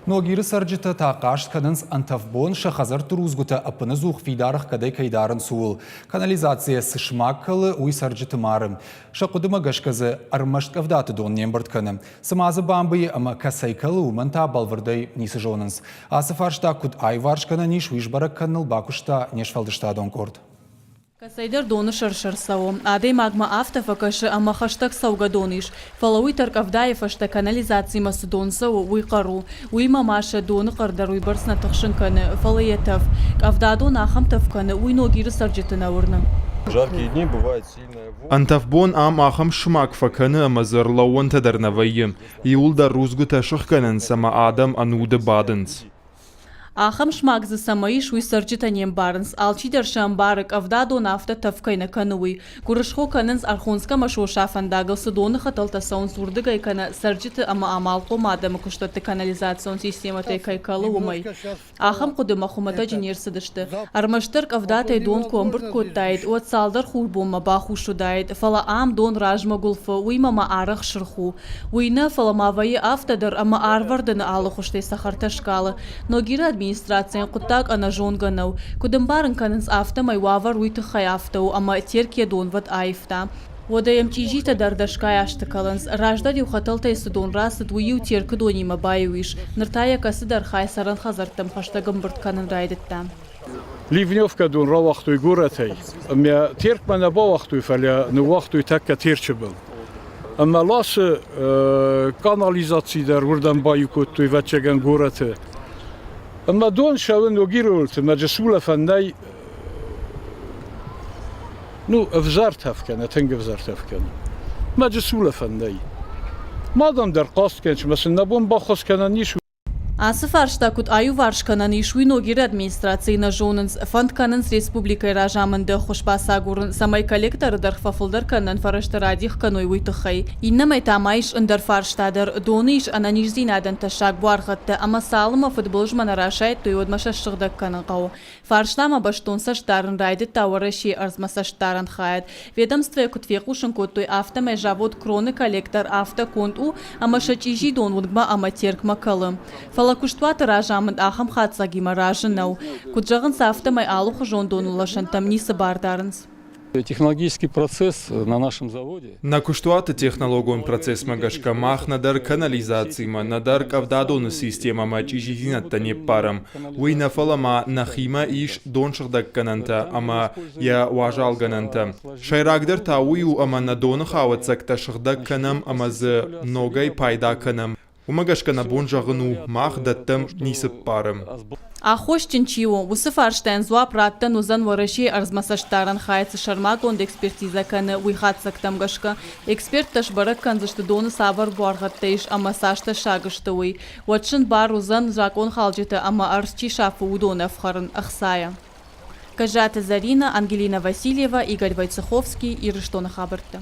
Ногиры цӕрджытӕ та хъаст кӕнынц ӕнтӕф бон сӕ хӕдзӕртты рудзгуытӕ ӕппынӕдзух фидар ӕхгӕдӕй кӕй дарынц, ууыл. Канализацийӕ цы смаг кӕлы, уый цӕрджыты мары. Сӕ хъуыдымӕ гӕсгӕ дзы ӕрмӕст къӕвдаты дон не мбырд кӕны. Цыма дзы бамбыйы ӕмӕ кӕцӕй кӕлы, уымӕн та бӕлвырдӕй ницы зонынц. Ацы фарста куыд аиуварс кӕнӕн ис, уый сбӕрӕг кӕныныл бакуыста не сфӕлдыстадон къорд. Кӕцӕйдӕр доны сӕр-сӕр цӕуы. Адӕймагмӕ афтӕ фӕкӕсы, ӕмӕ хӕстӕг цӕугӕдон ис. Фӕлӕ уый тӕркъӕвдайы фӕстӕ канализацимӕ цы дон цӕуы, уый хъӕр у. Уыимӕ ма сӕ доны хъӕр дӕр уыйбӕрц нӕ тыхсын кӕны, фӕлӕ йӕ тӕф. Къӕвдадон ахӕм тӕф кӕны, уый Ногиры цӕрджыты нӕ уырны. Жаркие дни бывает сильная вонь. Ӕнтӕф бон ам ахӕм сымаг фӕкӕны ӕмӕ дзы ӕрлӕууӕнтӕ дӕр нӕ вӕййы. Иуылдӕр рудзгуытӕ сыхгӕнынц ӕмӕ адӕм ӕнуды бадынц. Ахӕм смаг дзы цӕмӕ ис, уый цӕрджытӕ не мбарынц. Алчидӕр сӕ ӕмбары, къӕвдадон афтӕ тӕф кӕй нӕ кӕны, уый. Гуырысхо кӕнынц, Архонскӕ ӕмӕ Соса фӕндагыл цы доны хӕтӕлтӕ цӕуынц, уырдыгӕй кӕнӕ цӕрджыты ӕмӕ амалхъом адӕмы куыстуӕтты канализацион системӕтӕй кӕй кӕлы, уымӕй. Ахӕм хъуыдымӕ хуымӕтӕджы не рцыдысты. Ӕрмӕстдӕр къӕвдатӕй дон куы ӕмбырд кодтаид, уӕд цалдӕр хурбонмӕ бахус уыдаид, фӕлӕ ам дон размӕ гуылфы, уыимӕ ма арӕх сырх у. Уый нӕ, фӕлӕ ма вӕййы афтӕ дӕр, ӕмӕ арвӕрдыны алы хуызтӕй цӕхӕртӕ скалы. Ногиры администрацийӕн хъуыддаг ӕнӕзонгӕ нӕу. Куыд ӕмбарын кӕнынц, афтӕмӕй уавӕр уый тыххӕй афтӕ у, ӕмӕ Терк йӕ донвӕд аивта. Уӕдӕ йӕм чъизитӕ дӕр дӕсгай азты кӕлынц. Раздӕр-иу хӕтӕлтӕй цы дон рацыд, уый-иу Теркы донимӕ баиу ис. Ныр та йӕ кӕцыдӕр хай цӕрӕн хӕдзӕрттӕм хӕстӕг ӕмбырд кӕнын райдыдта. Ливневкӕ дон рауагътой горӕтӕй ӕмӕ Теркмӕ нӕ бауагътой, фӕлӕ ныууагътой тӕккӕ Терчы был. Ӕмӕ ласы канализаци дӕр уырдӕм баиу кодтой, ӕвӕццӕгӕн, горӕты. Ӕмӕ дон цӕуы Ногиры уылты, ӕмӕ дзы сулӕфӕн нӕй. Ну, ӕвзӕр тӕф кӕны, тынг ӕвзӕр тӕф кӕны. Мӕ дзы сулӕфӕн нӕй. Мадӕн дӕр хъаст кӕныс, ӕмӕ сын нӕ бон баххуыс кӕнӕн ис. Ацы фарста куыд аиуварс кӕнӕн ис, уый Ногиры администрацийы нӕ зонынц. Фӕнд кӕнынц республикӕйы разамынды ӕххуыс бацагурын, цӕмӕй коллекторы дӕргъ фӕфылдӕр кӕнынӕн фӕрӕзтӕ радих кӕной, уый тыххӕй. Иннӕмӕй та ма ис ӕндӕр фарста дӕр. Доны ис ӕнӕниздзинадӕн тӕссаг буаргъӕдтӕ ӕмӕ цалынмӕ фыдбылызмӕ нӕ расайдтой, уӕдмӕ сӕ ссыгъдӕг кӕнын хъӕуы. Фарстамӕ бӕстон цӕст дарын райдыдта Уӕрӕсейы ӕрдзмӕ цӕстдарӕн хайад. Ведомствойы куыд фехъусын кодтой, афтӕмӕй завод Кроны коллектор афтӕ конд у, ӕмӕ сӕ чъизи дон уынгмӕ ӕмӕ Теркмӕ кӕлы. Фӕлӕ куыстуаты разамынд ахӕм хатдзӕгимӕ разы нӕу. Куыд зӕгъынц, афтӕмӕй алыхуызон донласӕнтӕм ницы бар дарынц. Технологический процесс на нашем заводе. Нӕ куыстуаты технологон процессмӕ гӕсгӕ мах нӕдӕр канализацимӕ, нӕдӕр къӕвдадоны системӕмӕ чъизидзинӕдтӕ не ппарӕм. Уый нӕ фӕлӕ ма нӕхимӕ ис донсыгъдӕггӕнӕнтӕ ӕмӕ йӕ уазалгӕнӕнтӕ. Сӕйрагдӕр та уый у, ӕмӕ нӕ доны хауӕццӕгтӕ сыгъдӕг кӕнӕм ӕмӕ дзы ногӕй пайда кӕнӕм. Уымӕ гӕсгӕ нӕ бон зӕгъын у, мах дӕттӕм ницы ппарӕм. Аххосджын чи у, уыцы фарстайӕн дзуапп раттӕн уыдзӕн Уӕрӕсейы ӕрдзмӕ цӕстдарӕн хайад цы сӕрмагонд экспертизӕ кӕны, уый хатдзӕгтӕм гӕсгӕ. Эксперттӕ сбӕрӕг кӕндзысты доны цавӕр буаргъӕдтӕ ис ӕмӕ цас тӕссаг сты, уый. Уӕд сын бар уыдзӕн закъонхалджыты ӕмӕ ӕрдз чи сафы, уыдоны ӕфхӕрын ӕхцайӕ. Гӕззаты Зӕринӕ, Ангелина Васильева, Игорь Войцеховский, Ирыстоны хабӕрттӕ.